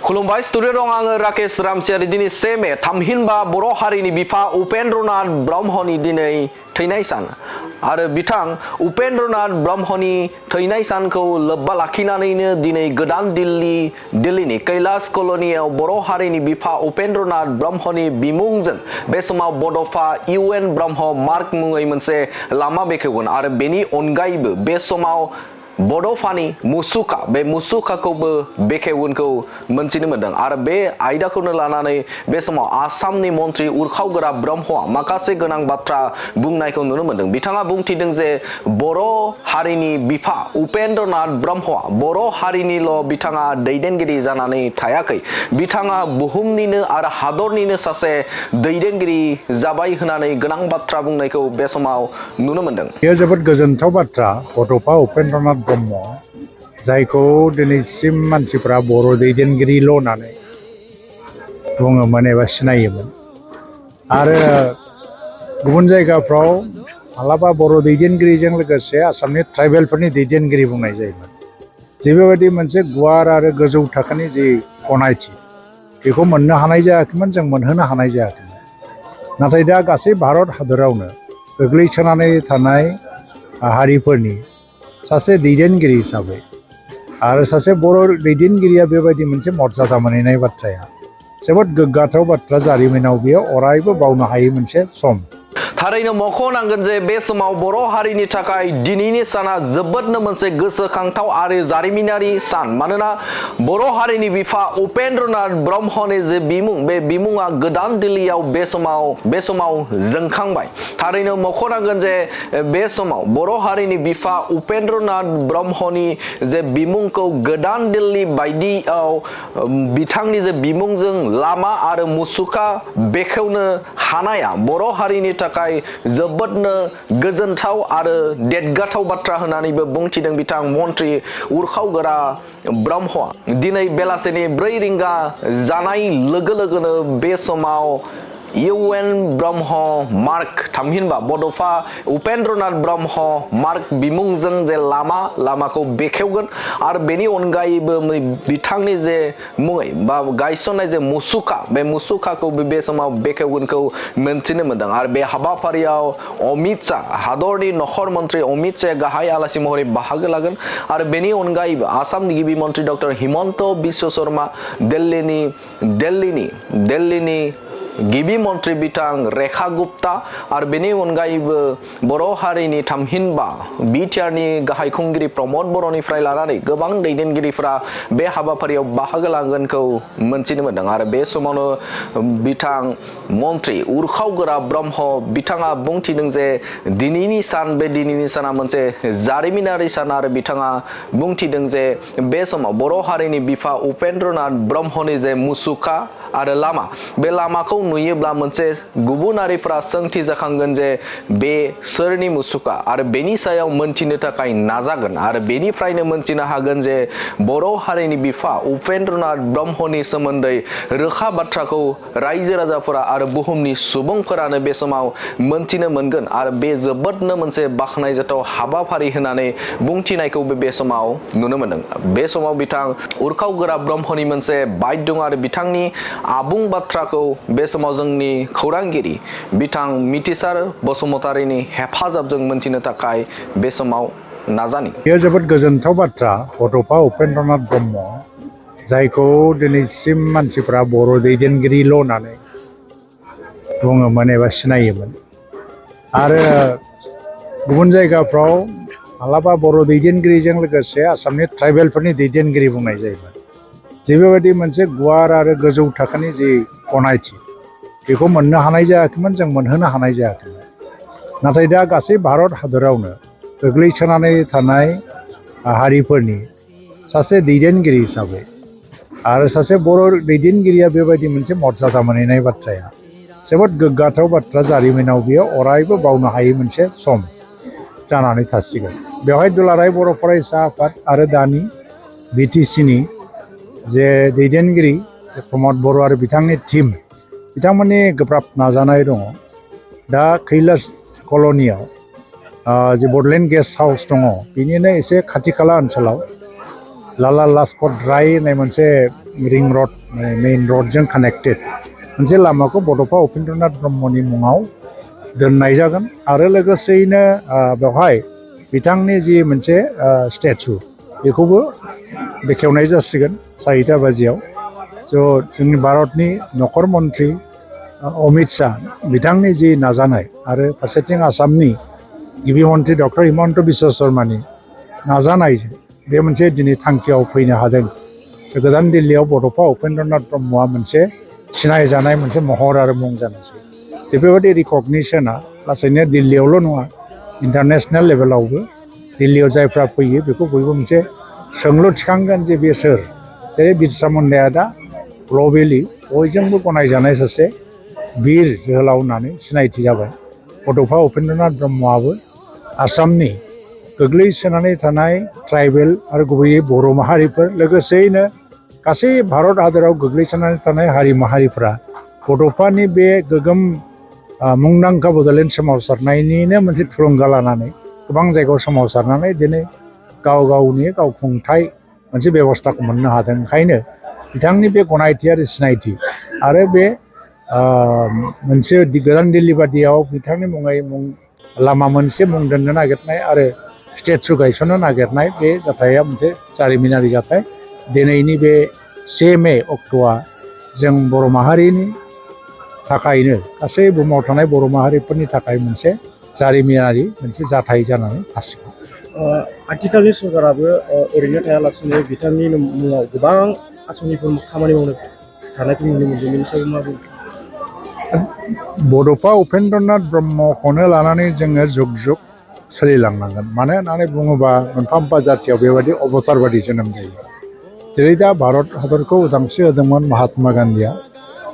खुलुमबाय स्टुडिअ दं आङो राकेश रामसियारि दिनै 1 मे थामहिनबा बर' हारिनि बिफा उपेन्द्रनाथ ब्रह्मनि दिनै थैनाय सान आरो बिथां उपेन्द्रनाथ ब्रह्मनि थैनाय सानखौ लोब्बा लाखिनानैनो दिनै गोदान दिल्लीनि कैलाश कल'नियाव बर' हारिनि बिफा उपेन्द्रनाथ ब्रह्मनि बिमुंजों बे समाव बड'फा UN ब्रह्म मार्ग मुङै मोनसे लामा बेखेवगोन आरो बेनि अनगायैबो बे समाव बड'फानि मुसुखा बे मुसुखाखौबो बेखेवगोनखौ मोनथिनो मोनदों आरो बे आयदाखौनो लानानै बे समाव आसामनि मन्त्रि उरखावगोरा ब्रह्मआ माखासे गोनां बाथ्रा बुंनायखौ नुनो मोनदों। बिथाङा बुंथिदों जे बर' हारिनि बिफा उपेन्द्रनाथ ब्रह्मआ बर' हारिनिल' बिथाङा दैदेनगिरि जानानै थायाखै, बिथाङा बुहुमनिनो आरो हादरनिनो सासे दैदेनगिरि जाबाय होननानै गोनां बाथ्रा बुंनायखौ बे समाव नुनो मोनदों। बेयो जोबोद गोजोनथाव बाथ्रा। बड'फा उपेन्द्रनाथ ब्रह्म जायखौ दिनैसिम मानसिफ्रा बर' दैदेनगिरिल' होननानै बुङोमोन एबा सिनायोमोन आरो गुबुन जायगाफ्राव मालाबा बर' दैदेनगिरिजों लोगोसे आसामनि ट्राइबेलफोरनि दैदेनगिरि बुंनाय जायोमोन। जे बेबायदि मोनसे गुवार आरो गोजौ थाखोनि जि गनायथि बेखौ मोननो हानाय जायाखैमोन, जों मोनहोनो हानाय जायाखैमोन। नाथाय दा गासै भारत हादरावनो गोग्लैसोनानै थानाय हारिफोरनि सासे दैदेनगिरि हिसाबै आरो सासे बर' दैदेनगिरिया बेबायदि मोनसे मर्यादा मोनहैनाय बाथ्राया जोबोद गोग्गाथाव बाथ्रा। जारिमिनाव बेयो अरायबो बावनो हायै मोनसे सम। थारैनो मख'नांगोन जे बे समाव बर' हारिनि थाखाय दिनैनि साना जोबोदनो मोनसे गोसोखांथाव आरो जारिमिनारि सान। मानोना बर' हारिनि बिफा उपेन्द्रनाथ ब्रह्मनि जे बिमुं, बे बिमुङा गोदान दिल्लीयाव बे समाव जोंखांबाय। थारैनो मख'नांगोन जे बे समाव बर' हारिनि बिफा उपेन्द्रनाथ ब्रह्मनि जे बिमुंखौ गोदान दिल्ली बायदियाव बिथांनि जे बिमुंजों लामा आरो मुसुखा बेखेवनो हानाया बर' हारिनि थाखाय जोबोदनो गोजोनथाव आरो देरगाथाव बाथ्रा होननानैबो बुंथिदों बिथां मन्त्रि उरखावगोरा ब्रह्मआ। दिनै बेलासिनि 4 रिंगा जानाय लोगो लोगोनो बे समाव UN ब्रह्म मार्ग थामहिनबा बड'फा उपेन्द्रनाथ ब्रह्म मार्ग बिमुंजों जे लामाखौ बेखेवगोन आरो बेनि अनगायैबो बिथांनि जे मुङै बा गायसननाय जे मुसुखा, बे मुसुखाखौबो बे समाव बेखेवगोनखौ मोनथिनो मोनदों आरो बे हाबाफारियाव अमित शाह, हादरनि नखर मन्त्रि अमित शाह गाहाय आलासि महरै बाहागो लागोन आरो बेनि अनगायैबो आसामनि गिबि मन्त्रि डक्टर हिमन्त बिश्व शर्मा, दिल्लीनि गिबि मन्त्रि बिथां रेखा गुप्ता आरो बेनि अनगायैबो बर' हारिनि थामहिनबा बिटिआरनि गाहाय खुंगिरि प्रमद बर'निफ्राय लानानै गोबां दैदेनगिरिफ्रा बे हाबाफारियाव बाहागो लागोनखौ मोनथिनो मोनदों आरो बे समावनो बिथां मन्त्रि उरखावगोरा ब्रह्म बिथाङा बुंथिदों जे दिनैनि साना मोनसे जारिमिनारि सान आरो बिथाङा बुंथिदों जे बे समाव बर' हारिनि बिफा उपेन्द्रनाथ ब्रह्मनि जे मुसुखा आरो लामा, बे लामाखौ नुयोब्ला मोनसे गुबुनारिफ्रा सोंथि जाखांगोन जे बे सोरनि मुसुखा आरो बेनि सायाव मोनथिनो थाखाय नाजागोन आरो बेनिफ्रायनो मोनथिनो हागोन जे बर' हारिनि बिफा उपेन्द्रनाथ ब्रह्मनि सोमोन्दै रोखा बाथ्राखौ रायजो राजाफोरा आरो बुहुमनि सुबुंफोरानो बे समाव मोनथिनो मोनगोन आरो बे जोबोदनो मोनसे बाख्नायजाथाव हाबाफारि होननानै बुंथिनायखौबो बे समाव नुनो मोनदों। बे समाव बिथां उरखावगोरा ब्रह्मनि मोनसे बाइट दं आरो बिथांनि आबुं बाथ्राखौ बे समाव जोंनि खौरांगिरि बिथां मिथिसार बसुमतारीनि हेफाजाबजों मोनथिनो थाखाय बे समाव नाजानि। बेयो जोबोद गोजोनथाव बाथ्रा। बड'फा उपेन्द्रनाथ ब्रह्म जायखौ दिनैसिम मानसिफ्रा बर' दैदेनगिरिल' होननानै बुङोमोन एबा सिनायोमोन आरो गुबुन जायगाफ्राव मालाबा बर' दैदेनगिरिजों लोगोसे आसामनि ट्राइबेलफोरनि दैदेनगिरि बुंनाय जायोमोन। जे बेबायदि मोनसे गुवार आरो गोजौ थाखोनि जि गनायथि बेखौ मोननो हानाय जायाखैमोन, जों मोनहोनो हानाय जायाखैमोन। नाथाय दा गासै भारत हादरावनो गोग्लैसोनानै थानाय हारिफोरनि सासे दैदेनगिरि हिसाबै आरो सासे बर' दैदेनगिरिया बेबायदि मोनसे मर्यादा मोनहैनाय बाथ्राया जोबोद गोग्गाथाव बाथ्रा। जारिमिनाव बेयो अरायबो बावनो हायै मोनसे सम जानानै थासिगोन। बेवहाय दुलाराय बर' फरायसा आफाद आरो दानि BTCनि जे दैदेनगिरि प्रमद बर' आरो बिथांनि टिम, बिथांमोननि गोब्राब नाजानाय दङ। दा कैलाश कल'नियाव जे बड'लेण्ड गेस्ट हाउस दङ, बिनिनो एसे खाथि खाला ओनसोलाव लाला लाजपत राय होननाय मोनसे रिं रड मेइन रडजों कानेक्टेड मोनसे लामाखौ बड'फा उपेन्द्रनाथ ब्रह्मनि मुङाव दोननाय जागोन आरो लोगोसेयैनो बेवहाय बिथांनि जि मोनसे स्टेचु बेखौबो बेखेवनाय जासिगोन 4:00 बाजियाव स' जोंनि भारतनि नखर मन्त्रि अमित शाह बिथांनि जि नाजानाय आरो फारसेथिं आसामनि गिबि मन्त्रि डक्टर हिमन्त बिश्व शर्मानि नाजानायजों बे मोनसे दिनै थांखियाव फैनो हादों गोदान दिल्लीयाव बड'फा उपेन्द्रनाथ ब्रह्मआ मोनसे सिनायजानाय मोनसे महर आरो मुं जानोसै बेफोरबायदि रिकगनिसना लासैनो दिल्लीयावल' नङा इन्टारनेसनेल लेभेलावबो दिल्लीयाव जायफ्रा फैयो बेखौ बयबो मोनसे सोंलु थिखांगोन जे बे सोर जेरै बिरसा मुन्डाया दा ग्लबेलि बयजोंबो गनायजानाय सासे बिर जोहोलाव होननानै सिनायथि जाबाय बड'फा उपेन्द्रनाथ ब्रह्मआबो आसामनि गोग्लैसोनानै थानाय ट्राइबेल आरो गुबैयै बर' माहारिफोर लोगोसेयैनो गासै भारत हादराव गोग्लैसोनानै थानाय हारि माहारिफ्रा बड'फानि बे गोगोम मुंदांखा बड'लेण्ड सोमावसारनायनिनो मोनसे थुलुंगा लानानै गोबां जायगायाव सोमावसारनानै दिनै गाव गावनि गावखुंथाय मोनसे बेबस्थाखौ मोननो हादों ओंखायनो बिथांनि बे गनायथि आरो सिनायथि आरो बे मोनसे गोदान दिल्ली बादियाव बिथांनि मुङै लामा मोनसे मुं दोननो नागिरनाय आरो स्टेचु गायसननो नागिरनाय बे जाथाया मोनसे जारिमिनारि जाथाय दिनैनि बे 1 मे अक्ट'आ जों बर' माहारिनि थाखायनो गासै बुहुमाव थानाय बर' माहारिफोरनि थाखाय मोनसे जारिमिनारि मोनसे जाथाय जानानै थासिगोन आथिखालनि सरकाराबो ओरैनो थायालासिनो बिथांनि मुङाव गोबां आसनिफोर खामानि मावनो थानायखौ नुनो मोनदों बेनि सायाव मा बुंनो बड'फा उपेन्द्रनाथ ब्रह्मखौनो लानानै जोङो जुग जुग सोलिलांनांगोन मानो होननानै बुङोबा मोनफा मोनफा जाथियाव बेबायदि अबतार बादि जोनोम जायो जेरै दा भारत हादरखौ उदांस्रि होदोंमोन महात्मा गान्धीया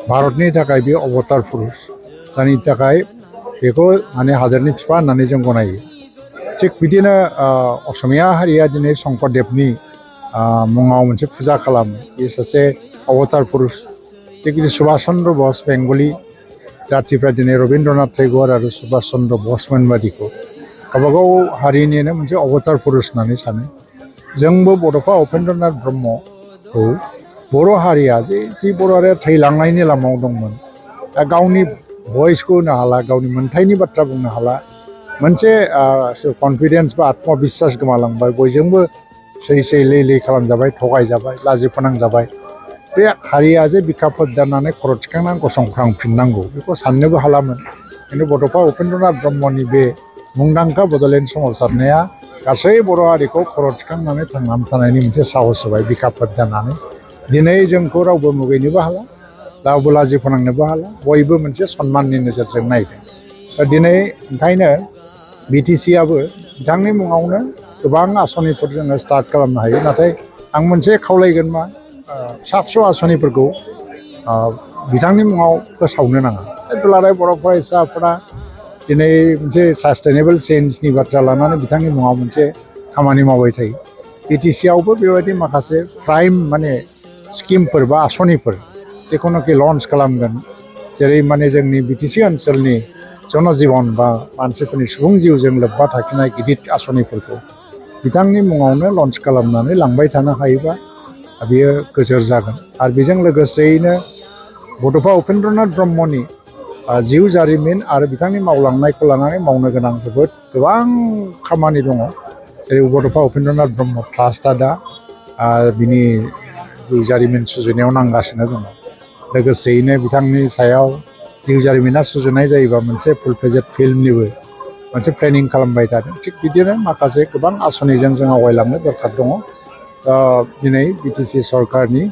भारतनि थाखाय बे अबतार पुरुष जायनि थाखाय बेखौ माने हादरनि बिफा होननानै जों गनायो थिग बिदिनो असमिया हारिया दिनै शंकरदेबनि मुङाव मोनसे फुजा खालामो बे सासे अबतार पुरुष थिग बिदि सुभाष चन्द्र बस बेंगलि जाथिफ्रा दिनै रबीन्द्रनाथ टेगर आरो सुभाष चन्द्र बसमोन बादिखौ गावबागाव हारिनिनो मोनसे अबतार पुरुष होननानै सानो जोंबो बड'फा उपेन्द्रनाथ ब्रह्मखौ बर' हारिया जि बर' हारिया थैलांनायनि लामायाव दंमोन दा गावनि भइसखौ होनो हाला गावनि मोन्थायनि बाथ्रा बुंनो हाला मोनसे कनफिडेन्स बा आत्मबिश्वास गोमालांबाय बयजोंबो सै लै खालामजाबाय थगायजाबाय लाजि फोनांजाबाय बे हारिया जे बिखा फोद्दारनानै खर' थिखांनानै गसंख्रांफिननांगौ बेखौ साननोबो हालामोन खिन्थु बड'फा उपेन्द्रनाथ ब्रह्मनि बे मुंदांखा बड'लेण्ड सोमावसारनाया गासै बर' हारिखौ खर' थिखांनानै थांनानै थानायनि मोनसे साहस होबाय बिखा फोद्दारनानै दिनै जोंखौ रावबो मुगैनोबो हाला रावबो लाजि फोनांनोबो हाला बयबो मोनसे सन्माननि नोजोरजों नायदों दा दिनै ओंखायनो बिटिसिआबो बिथांनि मुङावनो गोबां आसनिफोर जोङो स्टार्ट खालामनो हायो नाथाय आं मोनसे खावलायगोन मा फिसा फिसौ आसनिफोरखौ बिथांनि मुङाव फोसावनो नाङा दुलाराय बर' फरायसाफोरा दिनै मोनसे सास्टेनेबल चेन्जनि बाथ्रा लानानै बिथांनि मुङाव मोनसे खामानि मावबाय थायो बिटिसिआवबो बेबायदि माखासे प्राइम माने स्किमफोर बा आसनिफोर जेखुनुखि लन्च खालामगोन जेरै माने जोंनि बिटिसि ओनसोलनि जनजीबन बा मानसिफोरनि सुबुं जिउजों लोब्बा थाखिनाय गिदिर आसनिफोरखौ बिथांनि मुङावनो लन्च खालामनानै लांबाय थानो हायोबा बेयो गोजोर जागोन आरो बेजों लोगोसेयैनो बड'फा उपेन्द्रनाथ ब्रह्मनि जिउ जारिमिन आरो बिथांनि मावलांनायखौ लानानै मावनो गोनां जोबोद गोबां खामानि दङ जेरै बड'फा उपेन्द्रनाथ ब्रह्म ट्रास्टआ दा बिनि जिउ जारिमिन सुजुनायाव नांगासिनो दङ लोगोसेयैनो बिथांनि सायाव जिउ जारिमिना सुजुनाय जायोबा मोनसे फुल पेजेड फिल्मनिबो मोनसे प्लेनिं खालामबाय थादों थिग बिदिनो माखासे गोबां आसनिजों जों आवगायलांनो दरखार दङ दिनै बिटिसि सरकारनि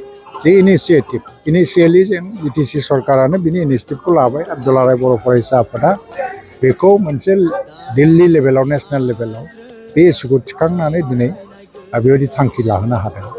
जे इनिसियेलि जों बिटिसि सरकारानो बिनि इनिसियेटिभखौ लाबाय आरो दुलाराय बर' फरायसा आफादा बेखौ मोनसे दिल्ली लेभेलाव नेसनेल लेभेलाव बे इस्युखौ थिखांनानै दिनै बेबायदि थांखि लाहोनो हादों